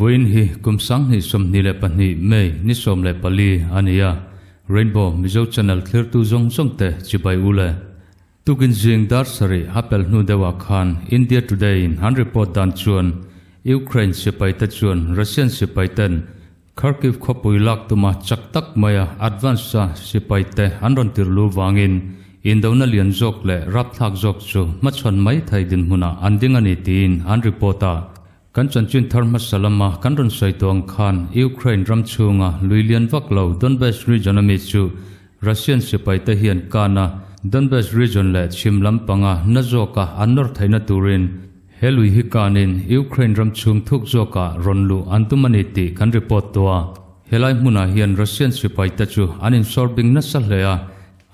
Vawiin hi kum 2022 May ni 14 a ni a, Rainbow Mizo Channel thlirtu zawng zawng te chibai u le. Tukin zing dar sarih a pel hnu deuhah khan India Today in an report dan chuan Ukraine sipai te chuan Russian sipai ten Kharkiv khawpui lak tuma chak tak maia advance a sipai te an rawn tir lu vangin indona lian zawk leh rapthlak zawk chu hmachhawn mai thei dinhmunah an ding a ni tiin an report a. Kan chanchin thar hmasa lama kan rawn sawi tawh ang khan Ukraine ram chhunga lui lian vak lo Donbas region ami chu Russian sipai te hian kan a, Donbas region leh chhim lampanga na zawka an nawr theihna turin He lui hi kanin Ukraine ram chhung thuk zawkah rawn luh an tum a ni tih kan report tawh a. Helai hmunah hian Russian sipaite chu an insawrbing nasa hle a.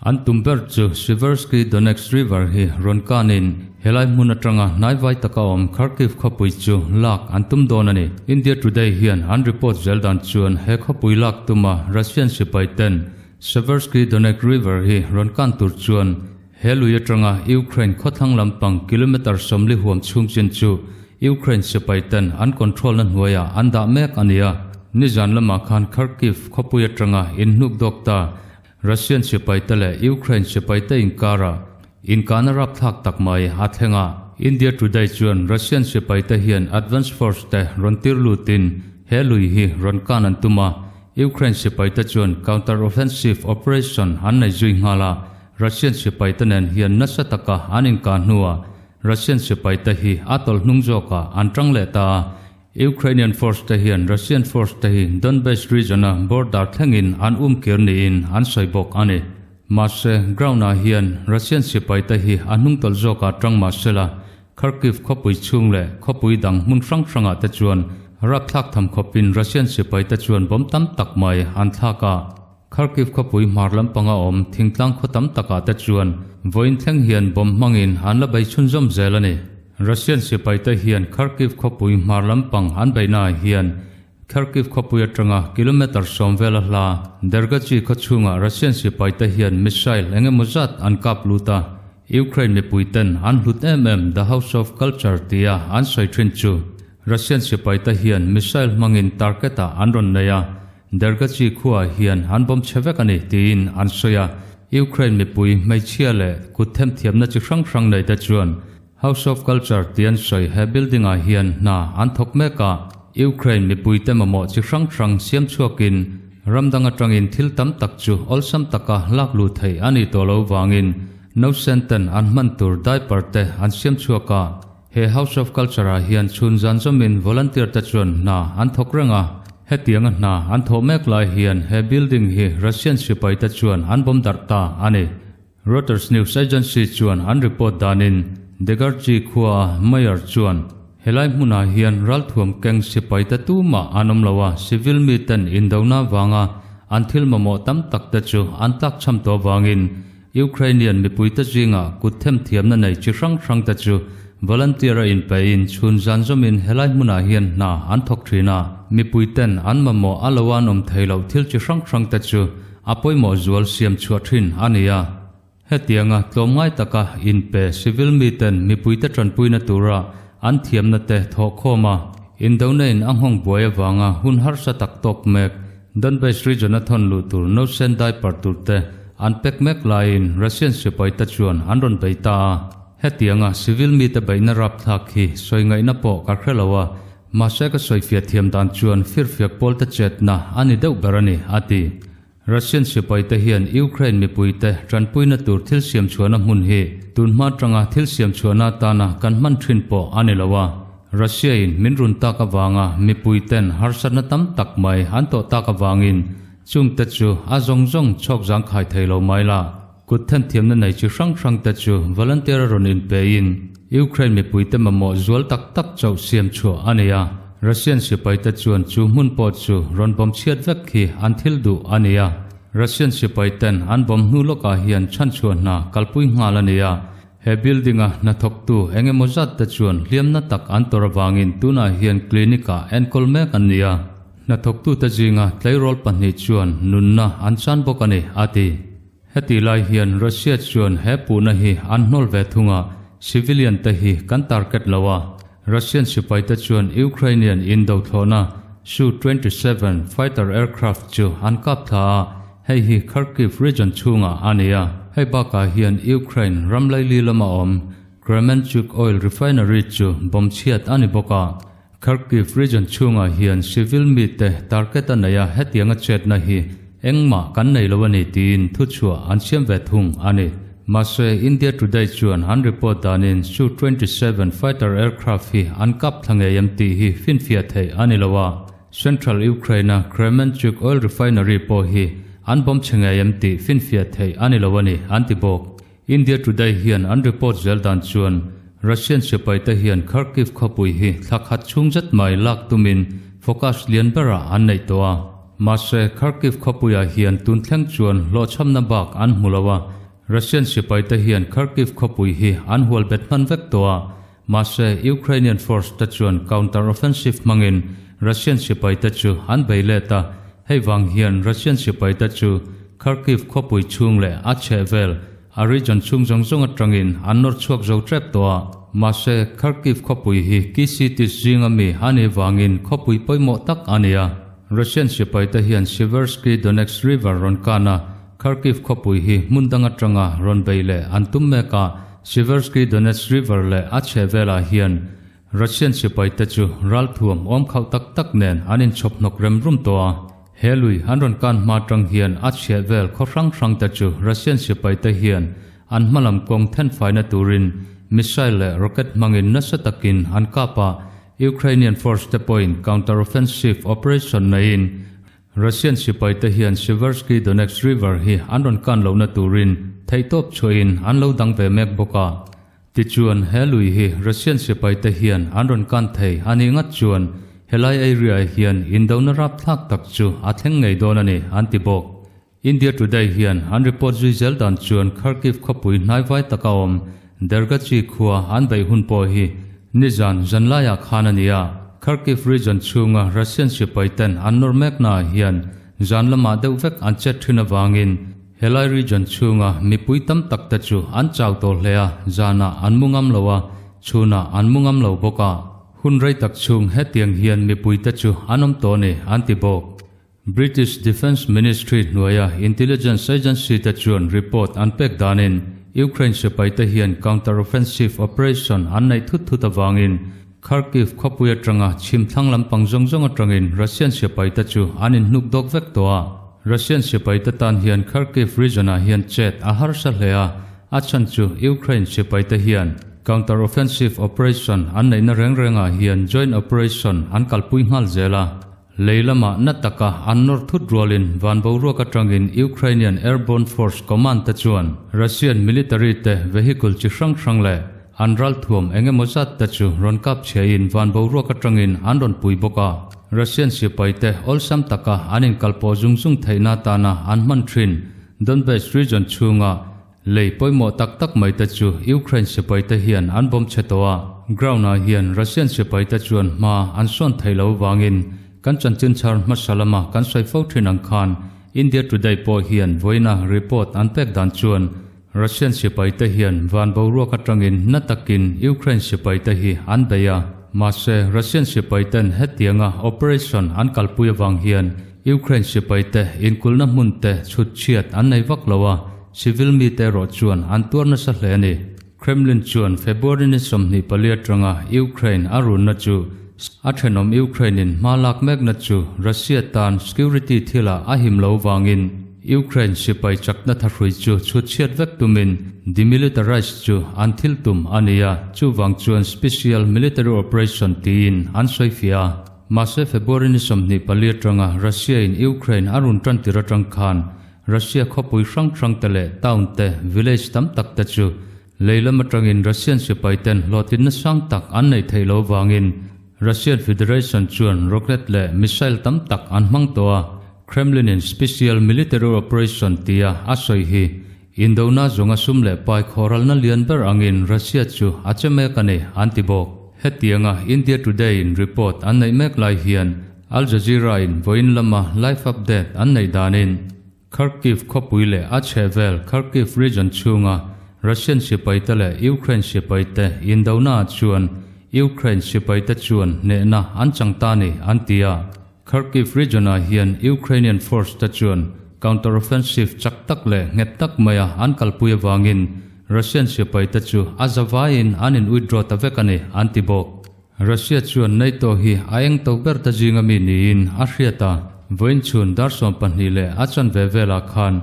An tum ber chu Siversky Donetsk River hi rawn kanin helai hmun atanga hnaivai taka awm Kharkiv khawpui chu lak an tum dawn a ni. India Today hian an report zel dan chuan he khawpui lak tuma Russian sipaiten Seversky Donetsk River hi rawn kan tur chuan He lui atanga Ukraine khawthlang lampang kilometre 40 huam chhung chin chu Ukraine sipai ten an control na hnuaiah an dah mek a ni a. Nizan lamah khan Kharkiv khawpui atanga inhnuk dawk ta Russian sipai te leh Ukraine sipai te inkarah inkahna rapthlak tak mai a thleng a. India Today chuan Russian sipai te hian advance force te rawn tir lutin he lui hi rawn kan an tum a. Ukraine sipai te chuan counter offensive operation an nei zui nghal a. Russian sipaite nen hian nasa taka an inkah hnuah Russian sipaite hi a tawlh hnung zawkah an tang leh ta a. Ukrainian force te hian Russian force te hi Donbas region-a border thlengin an um kir niin an sawi bawk a ni. Mahse, ground-ah hian Russian sipaite hi a hnung tawlh zawkah tang mah sela, Kharkiv khawpui chhung leh khawpui dang hmun hrang hrangah te chuan rapthlak tham khawpin Russian sipaite chuan bomb tam tak mai an thlak a. Kharkiv khawpui hmar lampanga awm thingtlang khaw tam takah te chuan vawiin thleng hian bomb hmangin an la bei chhunzawm zel a ni. Russian sipaite hian Kharkiv khawpui hmar lampang an beihnaah hian Kharkiv khawpui atanga kilometre 10 vela hla Dergachi khaw chhungah Russian sipaite hian missile eng emaw zat an kap lut a, Ukraine mipuiten an hlut em em The House of Culture tia an sawi thin chu Russian sipaite hian missile hmangin target-ah an rawn nei a. Dergachi khuaah hian an bawm chhe vek a ni tiin an sawi a, Ukraine mipui hmeichhia leh kut themthiamna chi hrang hrang nei te chuan House of Culture tih an sawi he building ah hian hna an thawk mek a, Ukraine mipui te mamawh chi hrang hrang siam chhuakin ram dang atangin thil tam tak chu awlsam taka lak luh theih a nih tawh lo vangin nausen ten an hman tur diaper te an siam chhuak a. He House of Culture ah hian chhun zan zawmin volunteer te chuan hna an thawk reng a, hetianga hna an thawh mek lai hian he building hi Russian sipai te chuan an bomb darh ta a ni. Reuters news agency chuan an report danin Degarchi khua a mayor chuan helai hmunah hian ralthuam keng sipai te tumah an awm lo a, civil mi ten indona vanga an thil mamawh tam tak te chu an tlakchham tawh vangin Ukrainian mipuite zingah kut themthiamna nei chi hrang hrangte chu volunteer a inpeihin chhun zan zawmin helai hmunah hian hna an thawk thin a. Mipuiten an mamawh a lo an awm thei loh thil chi hrang hrangte chu a pawimawh zual siam chhuah thin a ni a. Hetianga tlawmngai taka inpe civil miten mipuite tanpuina tura an thiamna te thawhkhawm a, indona-in a nghawng buai avanga hun harsa tak tawk mek Donbas region a thawn luh tur nausen diaper tur te an pek mek laiin Russian sipai te chuan an rawn bei ta a. Hetianga civil mite beihna rapthlak hi sawi ngaihna pawh ka hre lo a, mahse ka sawifiah thiam dan chuan firfiak pawl te chetna a ni deuh ber a ni, a ti. Russian sipai te hian Ukraine mipui te tanpuina tur thil siam chhuahna hmun hi tunhma atanga thil siam chhuahna atana kan hman thin pawh a ni lo a. Russia in min run tak avanga mipui ten harsatna tam tak mai an tawh tak avangin chung te chu a zawng zawng chhawk zangkhai thei lo mai la. Kut thenthiamna nei chi hrang hrang te chu volunteer a rawn inpe in Ukraine mipui te mamawh zual tak tak chauh siam chhuah a ni a. Russian sipai te chuan chu hmun pawh chu rawn bawm chhiat vek hi an thil duh a ni a. Russian sipai ten an bawm hnu lawkah hian chhanchhuah hna kalpui nghal a ni a. He building a hnathawktu eng emaw zat te chuan hliamna tak an tawrh avangin tunah hian clinic ah enkawl mek an ni a. Hnathawktu te zinga tleirawl pahnih chuan nunna an chan bawk a ni, a ti. Heti lai hian Russia chuan he puhna hi an hnawl ve thung a, civilian te hi kan target lo a. Russian sipaite chuan Ukrainian indo thlawhna Su-27 fighter aircraft chu an kap thla a, hei hi Kharkiv region chhungah a ni a. Hei bakah hian Ukraine ram laili lama awm Kremenchuk oil refinery chu bomb chhiat a ni bawk a. Kharkiv region chhungah hian civil mite target a nei a, hetianga chetna hi engmah kan nei lo a ni tiin thuchhuah an siam ve thung a ni. Mahse, India Today chuan an report danin Su-27 fighter aircraft hi an kap thla ngei em tih hi finfiah theih a ni lo a, Central Ukraine-a Kremenchuk oil refinery pawh hi an bomb chhe ngei em tih finfiah theih a ni lo a ni, an ti bawk. India Today hian an report zel dan chuan Russian sipaite hian Kharkiv khawpui hi thla khat chhung zet mai lak tumin focus lian berah an neih tawh a. Mahse, Kharkiv khawpuiah hian tun thleng chuan hlawhchhamna bak an hmu lo a, Russian sipaite hian Kharkiv khawpui hi an hual bet hman vek tawh a. Mahse, Ukrainian force te chuan counter offensive hmangin Russian sipaite chu an bei let a, hei vang hian Russian sipaite chu Kharkiv khawpui chhung leh a chhehvel a region chhung zawng zawng atangin an nawr chhuak zo tep tawh a. Mahse, Kharkiv khawpui hi key cities zinga mi a nih vangin khawpui pawimawh tak a ni a. Russian sipaite hian Siversky Donetsk River rawn kan a, Kharkiv khawpui hi hmun dang atanga rawn bei leh an tum mek a, Siversky Donetsk River leh a chhehvelah hian Russian sipaite chu ralthuam awm khauh tak tak nen an inchhawp hnawk rem rum tawh a. He lui an rawn kan hma atang hian a chhehvel khaw hrang hrangte chu Russian sipaite hian an hmalam kawng thenfaina turin missile leh rocket hmangin nasa takin an kap a, Ukrainian force te pawhin counter-offensive operation neiin Russian sipaite hian Siversky Donetsk River hi an rawn kan lohna turin theihtawp chhuahin an lo dang ve mek bawk a. Tichuan, he lui hi Russian sipaite hian an rawn kan thei a nih ngat chuan helai area hian indona rapthlak tak chu a thleng ngei dawn a ni, an ti bawk. India Today hian an report zui zel dan chuan Kharkiv khawpui hnaivai taka awm Dergachi khua an beih hun pawh hi nizan zanlaiah khan a ni a. Kharkiv region chhunga Russian sipai ten an nawr meknaah hian zan lamah deuh vek an chet thin avangin helai region chhunga mipui tam tak te chu an chau tawh hle a, zanah an mu ngam lo a, chhunah an mu ngam lo bawk a. Hun rei tak chhung hetiang hian mipui te chu an awm tawh a ni, an ti bawk. British Defence Ministry hnuaia intelligence agency te chuan report an pek danin Ukraine sipaite hian counter-offensive operation an neih thut thut avangin Kharkiv khawpui atanga chhim thlang lampang zawng zawng atangin Russian sipaite chu an inhnuk dawk vek tawh a. Russian sipaite tan hian Kharkiv region-ah hian chet a harsa hle a, a chhan chu Ukraine sipaite hian counter-offensive operation an neihna reng rengah hian joint operation an kalpui nghal zel a. Lei lamah na taka an nawr thut rualin van boruak atangin Ukrainian Airborne Force Command te chuan Russian military te vehicle chi hrang hrang leh an ralthuam eng emaw zat te chu rawn kap chhiain van boruak atangin an rawn pui bawk a. Russian sipai te awlsam taka an inkalpawh zung zung theihna atana an hman thin Donbas region chhunga Lei pawimawh tak tak mai te chu Ukraine sipai te hian an bawm chhe tawh a, ground ah hian Russian sipai te chuan hma an sawn thei lo vangin kan chanchin chhar hmasa lama kan sawi fo thin ang khan India Today pawh hian vawiina report an pek dan chuan Russian sipai te hian van boruak atangin na takin Ukraine sipai te hi an bei a, mahse Russian sipai ten hetianga operation an kalpui avang hian Ukraine sipai te inkulhna hmun te chhut chhiat an nei vak lo a, Civil mite erawh chuan an tuar nasa hle a ni. Kremlin chuan February ni 24 atanga Ukraine a runna chu a thenawm Ukraine-in hma lak mekna chu Russia tan security thilah a him lo vangin Ukraine sipai chakna thahrui chu chhutchhiat vek tumin demilitarise chu an thil tum a ni a, chuvang chuan special military operation tiin an sawi fiah a. Mahse February ni 24 atanga Russia-in Ukraine a run tan tir atang khan Russia khawpui hrang hrang te leh town te, village tam tak te chu lei lam atangin Russian sipai ten hlawhtlinna sang tak an neih theih loh vangin Russian Federation chuan rocket leh missile tam tak an hmang tawh a, Kremlin in special military operation tia a sawi hi indona zawnga sum leh pai khawhralna lian ber angin Russia chu a che mek a ni an ti bawk. Hetianga India Today in report an neih mek lai hian Al Jazeera in vawiin lama live update an neih danin Kharkiv khawpui leh a chhehvel Kharkiv region chhunga Russian sipaite leh Ukraine sipaite indonaah chuan Ukraine sipaite chuan hnehna an chang ta ni an ti a. Kharkiv region-ah hian Ukrainian force te chuan counter-offensive chak tak leh nghet tak maia an kalpui avangin Russian sipaite chu a zavaiin an in withdraw ta vek a ni an ti bawk. Russia chuan NATO hi a eng to ber ta zinga mi niin a hriat a, vawiin chhun dar 12 leh a chanve velah khan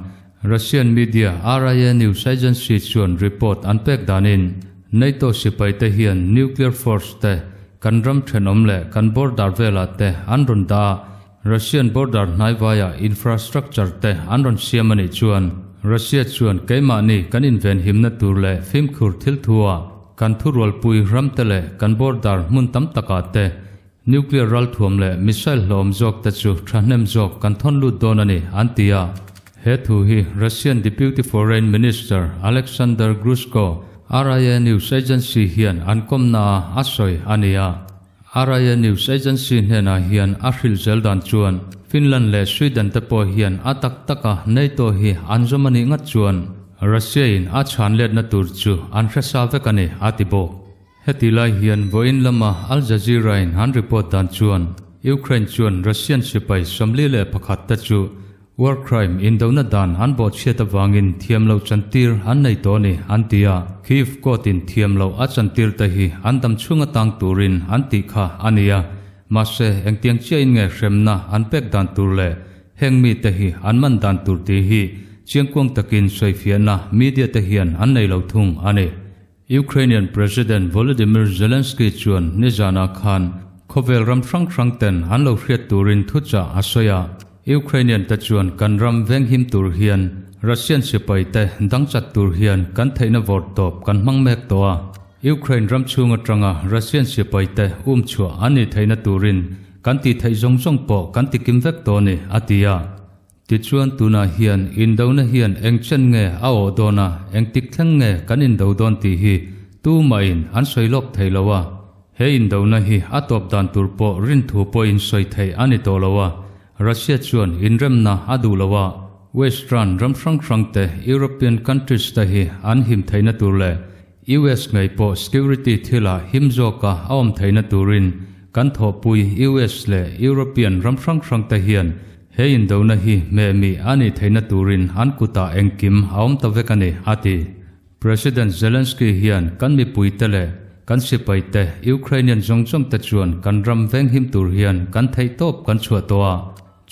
Russian media RIA news agency chuan report an pek danin NATO sipaite hian nuclear force te kan ram thenawm leh kan border velah te an rawn dah a, Russian border hnaivaiah infrastructure te an rawn siam a nih chuan Russia chuan keimahni kan invenhimna tur leh fimkhur thil thu-ah kan thurualpui ram te leh kan border hmun tam takah te nuclear ralthuam leh missile hlawm zawk te chu thahnem zawk kan thawn lut dawn a ni, an ti a. He thu hi Russian Deputy Foreign Minister Alexander Grushko, RIA news agency hian an kawmnaah a sawi a ni a. RIA news agency hnenah hian a hrilh zel dan chuan Finland leh Sweden te pawh hian a tak taka NATO hi an zawm a nih ngat chuan Russia-in a chhan letna tur chu an hre sa vek a ni, a ti bawk. Heti lai hian vawiin lama Al Jazeera-in an report dan chuan Ukraine chuan Russian sipai 41 te chu war crime indona dan an bawhchhiat avangin thiam loh chantir an nei tawh a ni, an ti a. Kyiv court-in thiam loh a chantir te hi an dam chhung atang turin an tih kha a ni a. Mahse, engtiang chiahin nge hremna an pek dan tur leh heng mite hi an man dan tur tih hi chiangkuang takin sawifiahna media te hian an nei lo thung a ni. Ukrainian President Volodymyr Zelensky chuan nizanah khan khawvel ram hrang hrang ten an lo hriat turin thuchah a sawi a. Ukrainian te chuan kan ram venghim tur hian Russian sipai te dangchat tur hian kan theihna vawrh tawp kan hmang mek tawh a. Ukraine ram chhung atanga Russian sipai te um chhuah an nih theihna turin kan tih theih zawng zawng pawh kan ti kim vek tawh a ni, a ti a. Tichuan tunah hian indona hian eng chen nge a awh dawn a, eng tik thleng nge kan indo dawn tih hi tumahin an sawi lawk thei lo a. He indona hi a tawp dan tur pawh rinthu pawhin sawi theih a ni tawh lo a. Russia chuan inremna a duh lo a, Western ram hrang hrang te, European countries te hi an him theihna tur leh US ngei pawh security thilah him zawka a awm theihna turin kan thawhpui US leh European ram hrang hrang te hian he indona hi hmehmih a nih theihna turin an kutah engkim a awm ta vek a ni, a ti. President Zelensky hian kan mipuite leh kan sipaite Ukrainian zawng zawng te chuan kan ram venghim tur hian kan theihtawp kan chhuah tawh a.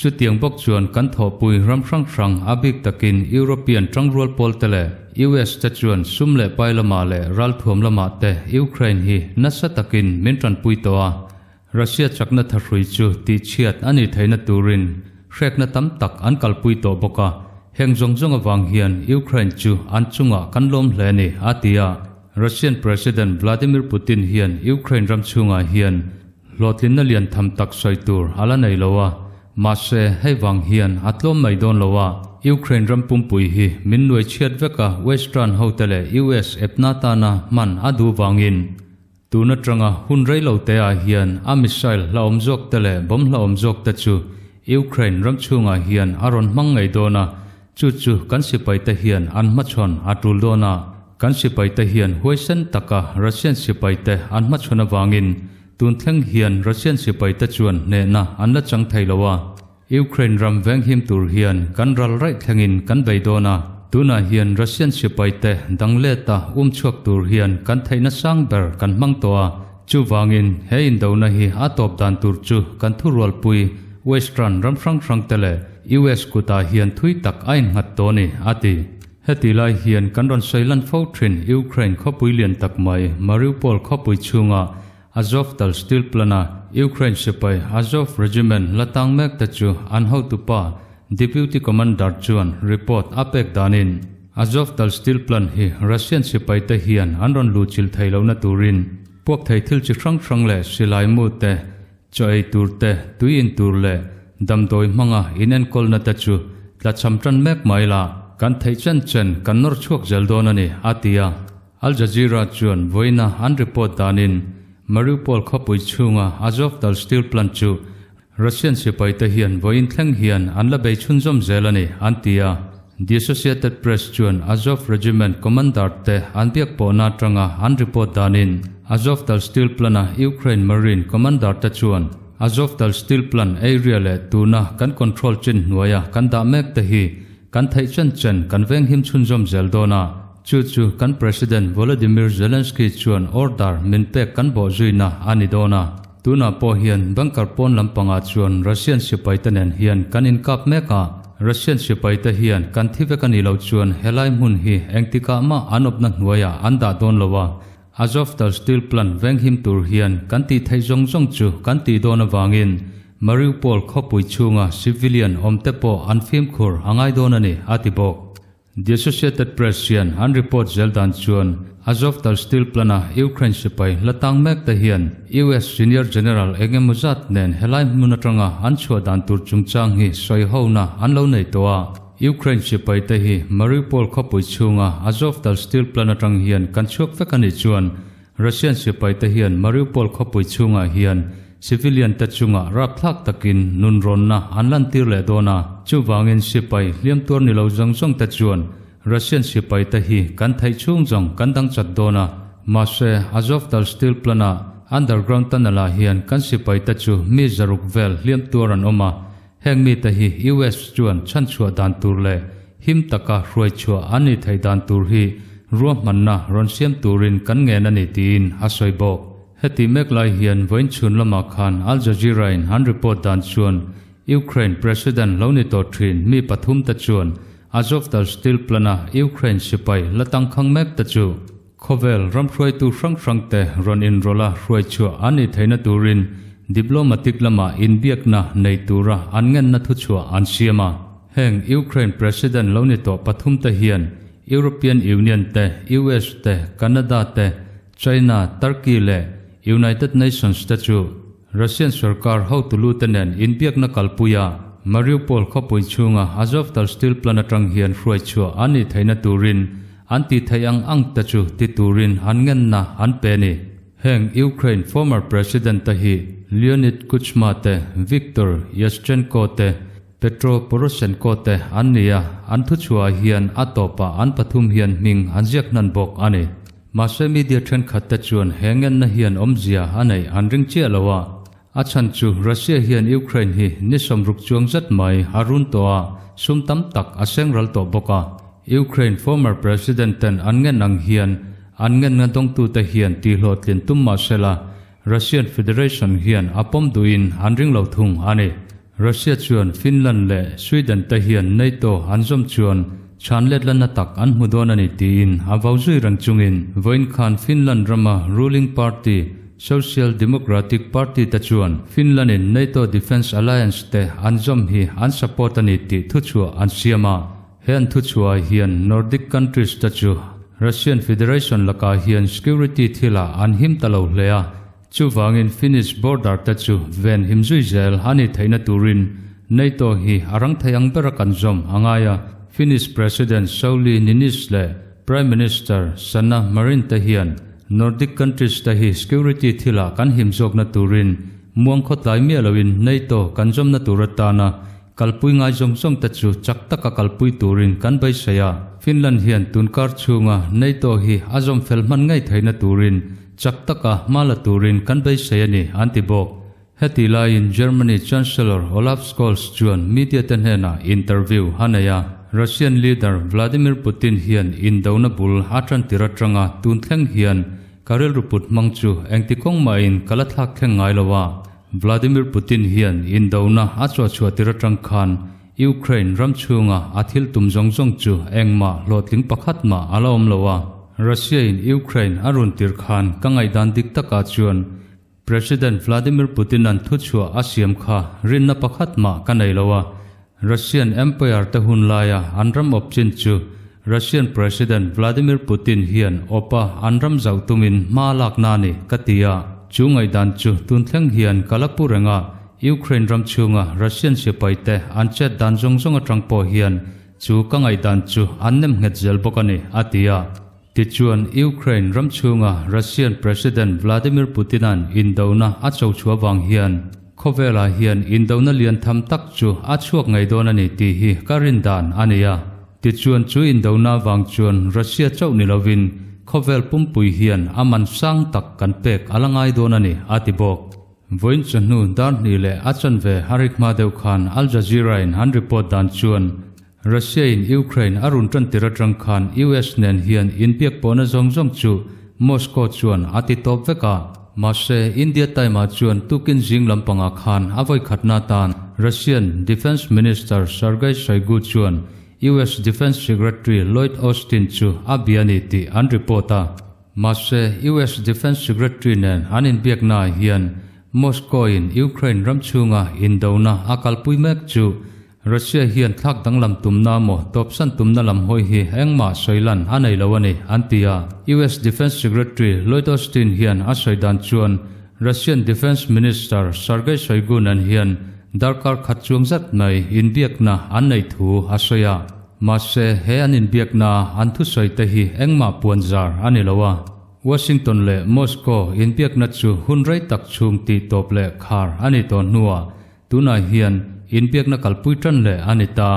Chutiang bawk chuan kan thawhpui ram hrang hrang a bik takin European tangrual pawl te leh US te chuan sum leh pai lamah leh ralthuam lamah te Ukraine hi nasa takin min tanpui tawh a. Russia chakna thahrui chu tihchhiat a nih theihna turin hrekna tam tak an kalpui tawh bawk a. Heng zawng zawng avang hian Ukraine chu an chungah kan lawm hle a ni, a ti a. Russian President Vladimir Putin hian Ukraine ram chhungah hian Hlawhtlinna lian tham tak sawi tur a la nei lo a, mahse hei vang hian a tlawm mai dawn lo a, Ukraine ram pumpui hi min nuai chhiat vek a Western hote leh US epna tana hman a duh vangin tun atanga hun rei lo te ah hian a missile hlauhawm zawk te leh bomb hlauhawm zawk te chu Ukraine ram chhungah hian a rawn hmang ngei dawn a, chu chu kan sipai te hian an hmachhawn a tul dawn a, kan sipai te hian huaisen taka Russian sipai te an hmachhawn avangin Tun thleng hian Russian sipaite chuan hnehna an la chang thei lo a, Ukraine ram venghim tur hian kan ral raih thlengin kan bei dawn a, tunah hian Russian sipaite dang leta um chhuak tur hian kan theihna sang ber kan hmang tawh a, chuvangin he indona hi a tawp dan tur chu kan thurualpui Western ram hrang hrangte leh US kutah hian thui tak a innghat tawh a ni, a ti. Heti lai hian kan rawn sawi lan fo thin Ukraine khawpui lian tak mai Mariupol khawpui chhunga Azovtal steel plant-a Ukraine sipai Azov Regiment la tang mek te chu an hotupa Deputy Commander chuan report a pek danin Azovtal steel plant hi Russian sipai te hian an rawn luhchilh thei lohna turin puak thei thil chi hrang hrang leh silai mu te, chaw ei tur te, tui in tur leh damdawi hmanga inenkawlna te chu tlachham tan mek mai la, kan theih chen chen kan nawr chhuak zel dawn a ni, a ti a. Al Jazeera chuan vawiina an report danin Mariupol khawpui chhunga Azovtal steel plant chu Russian sipaite hian vawiin thleng hian an la bei chhunzawm zel a ni, an ti a. The Associated Press chuan Azov Regiment commander te an biak pawhna atanga an report danin. Azovtal Steel Plant-a Ukraine Marine Commander te chuan Azovtal Steel Plant area leh tuna kan control chin hnuaia kan dah mek te hi kan theih chen chen kan venghim chhunzawm zel dawn a, chu chu kan President Volodymyr Zelensky chuan order min pek kan bawh zuina a ni dawn a. Tunah pawh hian bunker pawn lampangah chuan Russian sipaite nen hian kan inkap mek a, Russian sipaite hian kan thi vek a nih loh chuan helai hmun hi engtikah mah an awpna hnuaiah an dah dawn lo a, Azovtal Steel Plant venghim tur hian kan tih theih zawng zawng chu kan tih dawn avangin Mariupol khawpui chhunga civilian awmte pawh an fimkhur a ngai dawn a ni, a ti bawk. The Associated Press hian an report zel dan chuan Azovtal Steel Plant-a Ukraine sipai la tang mek te hian US Senior General eng emaw zat nen helai hmun atanga an chhuah dan tur chungchang hi sawi hona an lo nei tawh a. Ukraine sipai te hi Mariupol khawpui chhunga Azovtal Steel Plant atang hian kan chhuak vek a nih chuan Russian sipai te hian Mariupol khawpui chhungah hian civilian te chungah rapthlak takin nunrawnna an lantir leh dawn a, chuvangin sipai hliam tuar ni lo zawng zawng te chuan Russian sipai te hi kan theih chhung zawng kan dang chat dawn a, mahse Azovtal Steel Plant ah underground tunnel ah hian kan sipai te chu mi zaruk vel hliam tuar an awm a, heng mi te hi US chuan chhanchhuah dan tur leh him taka hruai chhuah an nih theih dan tur hi ruahmanna rawn siam turin kan ngen a ni tiin a sawi bawk. Heti mek lai hian vawiin chhun lamah khan Al Jazeera-in an report dan chuan Ukraine President lo ni tawh thin mi pathum te chuan Azovtal Steel Plant-a Ukraine sipai la tangkhang mek te chu khawvel ram hruaitu hrang hrang te rawn inrawlh a hruai chhuah an nih theihna turin diplomatic lama inbiakna nei tura an ngenna thuchhuah an siam a. Heng Ukraine President lo ni tawh pathum te hian European Union te, US te, Canada te, China, Turkey leh United Nations te chu Russian sorkar hotu te nen inbiakna kalpui a, Mariupol khawpui chhunga Azovtal Steel Plant atang hian hruai chhuah an nih theihna turin an tih theih ang ang te chu ti turin an ngenna an pe a ni. Heng Ukraine former President te hi Leonid Kuchma te, Viktor Yushchenko te, Petro Poroshenko te an ni a, an thuchhuah hian a tawpah an pathum hian hming an ziak hnan bawk a ni. Mahse media thenkhat te chuan he ngenna hian awmzia a neih an ring chiah lo a, a chhan chu Russia hian Ukraine hi ni sawmruk chuang zet mai a run tawh a, sum tam tak a seng ral tawh bawk a. Ukraine former president ten an ngen ang hian an ngenna dawngtute hian tihhlawhtlin tum mah sela Russian Federation hian a pawm duhin an ring lo thung a ni. Russia chuan Finland leh Sweden te hian NATO an zawm chuan chhan let la na tak an hmu dawn a ni tiin a vau zui reng chungin vawiin khan Finland rama ruling party Social Democratic Party te chuan Finland in NATO Defence Alliance te an zawm hi an support a ni tih thuchhuah an siam a. He an thuchhuah hian Nordic countries te chu Russian Federation lakah hian security thilah an him ta lo hle a. Chuvangin Finnish border te chu ven him zui zel a ni theihna turin NATO hi a rang thei ang bera kan zawm a ngai a, Finnish President Sauli Niinistö leh Prime Minister Sanna Marin te hian Nordic countries te hi security thilah kan him zawkna turin muang khawtlai miah loin NATO kan zawmna tur atana Kalpui ngai zawng zawng te chu chak taka kalpui turin kan beisei a, Finland hian tunkar chhunga NATO hi a zawm fel hman ngei theihna turin chak taka hma la turin kan beisei a ni, an ti bawk. Heti laiin Germany Chancellor Olaf Scholz chuan media te hnenah interview a nei a, Russian leader Vladimir Putin hian indona bul a tan tir atanga tun thleng hian ka rilru put hmang chu engti kawng mahin ka la thlak thleng ngai lo a, Vladimir Putin hian indona a chuahchhuah tir atang khan Ukraine ram chhunga a thil tum zawng zawng chu engmah hlawhtling pakhat mah a la awm lo a. Russia in Ukraine a run tir khan ka ngaihdan dik takah chuan President Vladimir Putin an thuchhuah a siam kha rinna pakhat mah ka nei lo a. Russian Empire te hun laia an ram awp chin chu Russian President Vladimir Putin hian awpa an ram zauh tumin hma lakna a ni ka ti a, chu ngaihdan chu tun thleng hian ka la pu reng a, Ukraine ram chhunga Russian sipai te an chet dan zawng zawng atang pawh hian chu ka ngaihdan chu an nem nghet zel bawk a ni, a ti a. Tichuan, Ukraine ram chhunga Russian President Vladimir Putin-a'n indona a cho chhuah vang hian khawvelah hian indona lian tham tak chu a chhuak ngei dawn a ni tih hi ka rin dan a ni a. Tichuan, chu indona vang chuan Russia chauh ni lovin khawvel pumpui hian a man sang tak kan pek a la ngai dawn a ni, a ti bawk. Vawiin chawhnu dar hnih leh a chanve a rik hma deuh khan Al Jazeera-in an report dan chuan Russia-in Ukraine a run tan tir atang khan US nen hian inbiak pawhna zawng zawng chu Moscow chuan a ti tawp vek a. Mahse, India Time-ah chuan tukin zing lampangah khan a vawikhatna atan Russian Defence Minister Sergei Shoigu chuan US Defence Secretary Lloyd Austin chu a bia a ni tih an report a. Mahse, US Defence Secretary nen an inbiaknaah hian Moscow-in Ukraine ram chhunga indona a kalpui mek chu Russia hian thlak danglam tumna maw tawpsan tumna lam hawi hi engmah sawi lan a nei lo a ni, an ti a. US Defence Secretary Lloyd Austin hian a sawi dan chuan Russian Defence Minister Sergei Shoigu nen hian darkar khat chuang zat mai inbiakna an neih thu a sawi a. Mahse, he an inbiakna an thusawi te hi engmah puanzar a ni lo a. Washington leh Moscow inbiakna chu hun rei tak chhung tih tawp leh khar a ni tawh hnuah Tunah hian inbiakna kalpui tan leh a ni ta.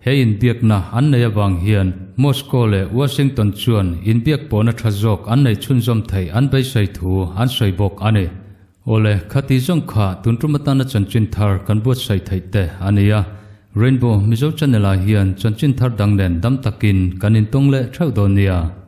He inbiakna an nei avang hian Moscow leh Washington chuan inbiak pawhna tha zawk an nei chhunzawm theih an beisei thu an sawi bawk a ni. Awle, khati zawng kha tun tum atana chanchin thar kan buatsaih theih te a ni a. Rainbow Mizo Channel ah hian chanchin thar dang nen dam takin kan intawng leh theuh dawn nia.